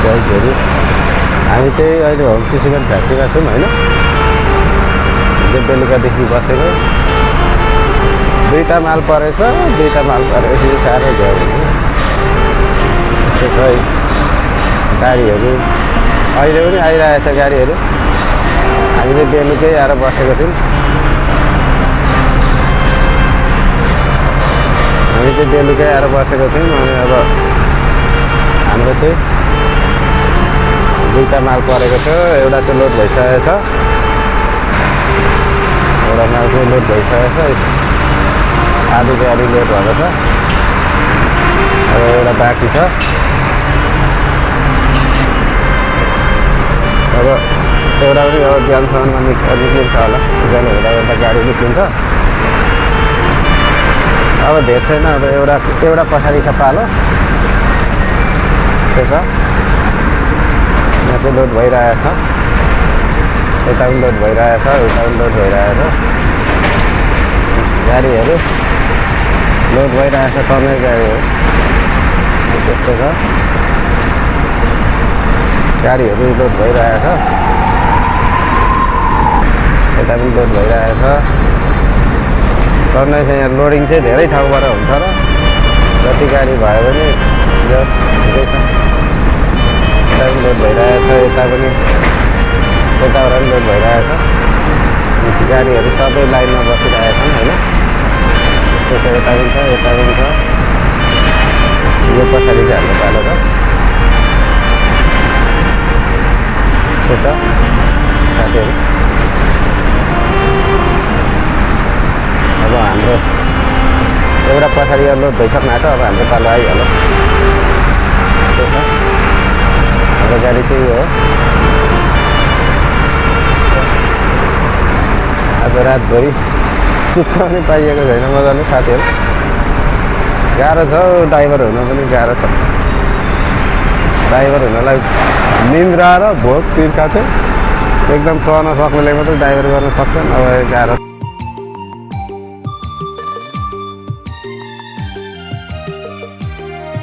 बाइकहरू हामी चाहिँ अहिले होम सिक्योर फ्याक्ट्रीमा छौँ होइन। बेलुकादेखि बसेको दुईवटा माल परेछ, दुईवटा माल परेपछि साह्रै गयो भने त्यसै गाडीहरू अहिले पनि आइरहेछ गाडीहरू। हामी चाहिँ बेलुकै आएर बसेको थियौँ। हामी चाहिँ बेलुकै आएर बसेको थियौँ। अनि अब हाम्रो चाहिँ दुईवटा माल परेको छ, एउटा चाहिँ लोड भइसकेको छ, एउटा माल चाहिँ लोड भइसकेको छ, आधी गाडी लोड भएको छ। अब एउटा बाँकी छ। अब एउटा पनि अब बिहानसम्ममा निक्लिन्छ होला, बिहान हुँदा एउटा गाडी निक्लिन्छ। अब धेर छैन, अब एउटा पछाडि छ पालो। त्यो छ यहाँ चाहिँ लोड भइरहेछ, यता पनि लोड भइरहेछ, उता पनि लोड भइरहेछ। गाडीहरू लोड भइरहेछ, टर्नै गाडीहरू त्यस्तो छ। गाडीहरू लोड भइरहेछ, यता पनि लोड भइरहेछ। टर्नै छ। यहाँ लोडिङ चाहिँ धेरै ठाउँबाट हुन्छ र जति गाडी भयो भने जस ठिकै छ। यता पनि लोड भइरहेछ, यता पनि यताबाट पनि लोड भइरहेछ। गाडीहरू सबै लाइनमा बसिरहेछन् होइन। यता पनि छ, यता पनि छ। यो पछाडि चाहिँ हाम्रो पालो छ। त्यो छ साथीहरू। अब हाम्रो एउटा पछाडि लोड भइसक्नु आँट्यो, अब हाम्रो पालो आइहाल्यो। त्यो छ हाम्रो गाडी चाहिँ यो हो। आज रातभरि सुत्न पनि पाइएको छैन मजाले साथीहरू। गाह्रो छ ड्राइभर हुन पनि गाह्रो छ। ड्राइभर हुनलाई निन्द्रा र भोक तिर्खा चाहिँ एकदम सहन सक्नेले मात्रै ड्राइभर गर्न सक्छन्। अब गाह्रो